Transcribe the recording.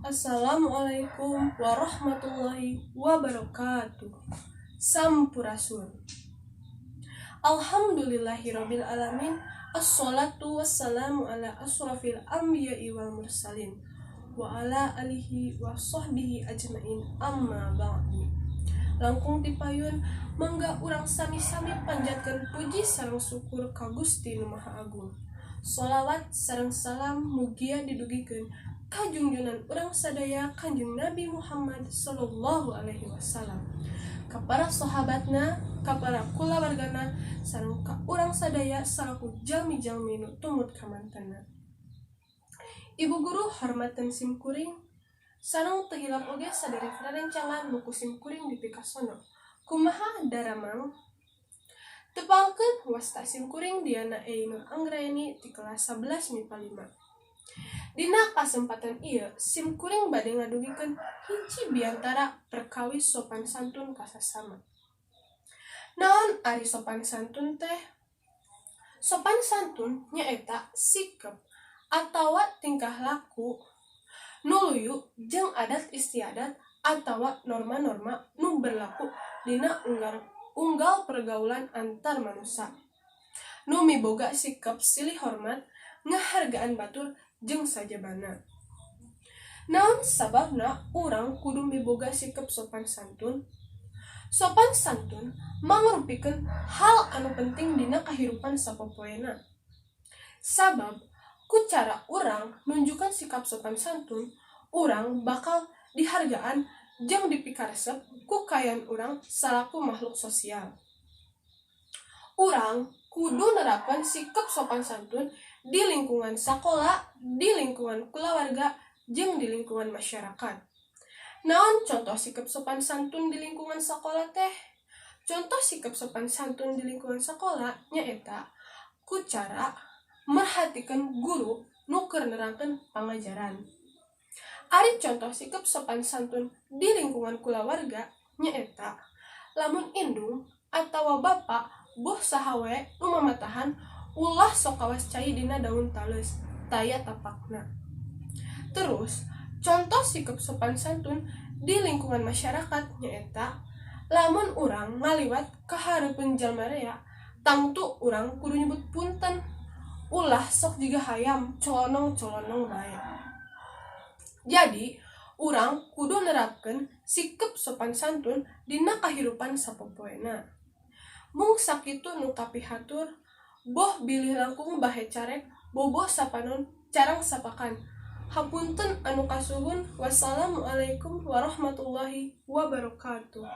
Assalamualaikum warahmatullahi wabarakatuh. Sampurasun. Alhamdulillahirabbil alamin. Assalatu wassalamu ala asrafil anbiya'i wal mursalin wa ala alihi wa sahbihi ajmain, amma ba'du. Langkung ti payun, mangga urang sami-sami panjatkeun puji sareng syukur ka Gusti Nu Maha Agung. Sholawat sareng salam mugia didugikeun ka junjunan urang sadaya, Kanjeng Nabi Muhammad sallallahu alaihi wasallam, ka para sahabatna, ka para kulawargana, sareng ka urang sadaya salaku jalmi-jalmi nu tumut ka mantena. Ibu guru hormatan sim kuring, sareng teu hilap oge saderek rerencangan nu ku sim kuring dipikasono. Kumaha daramang? Tepangkeun, wasta sim kuring Diana Einur Anggraeni ti kelas 11 MIPA 5. Dina kasempatan ieu sim kuring bade ngadugikeun hiji biantara perkawis sopan santun ka sasama. Naon ari sopan santun teh? Sopan santun nyaeta sikep atawa tingkah laku nu luyu jeung adat istiadat atawa norma-norma nu berlaku dina unggal pergaulan antar manusa nu miboga sikep silih hormat, ngahargaan batur, jeung sajabana. Naon sababna urang kudu miboga sikep sopan santun? Sopan santun mangrupikeun hal anu penting dina kahirupan sapopoena, sabab ku cara urang nunjukkeun sikap sopan santun, urang bakal dihargaan jeung dipikaresep ku kaayaan urang salaku makhluk sosial. Urang kudu nerapkeun sikep sopan santun di lingkungan sakola, di lingkungan kulawarga, jeung di lingkungan masyarakat. Naon contoh sikap sopan santun di lingkungan sakola teh? Contoh sikap sopan santun di lingkungan sakola nyaeta ku cara merhatikan guru nu keur nerangkeun pangajaran. Ari contoh sikap sopan santun di lingkungan kulawarga nyaeta lamun indung atawa bapa, boh saha we nu mamatahan, ulah sok kawas cai dina daun taleus, taya tapakna. Terus contoh sikap sopan santun di lingkungan masyarakat nyaeta lamun urang ngaliwat ka hareupeun jalma rea, tangtu urang kudu nyebut punten, ulah sok jiga hayam colonong-colonong bae. Jadi urang kudu nerapkeun sikep sopan santun dina kahirupan sapopoena. Mung sakitu nu kapihatur, boh bilih langkung bahe carek, boboh sapanon carang sapakan. Hapunten anu kasuhun. Wassalamualaikum warahmatullahi wabarakatuh.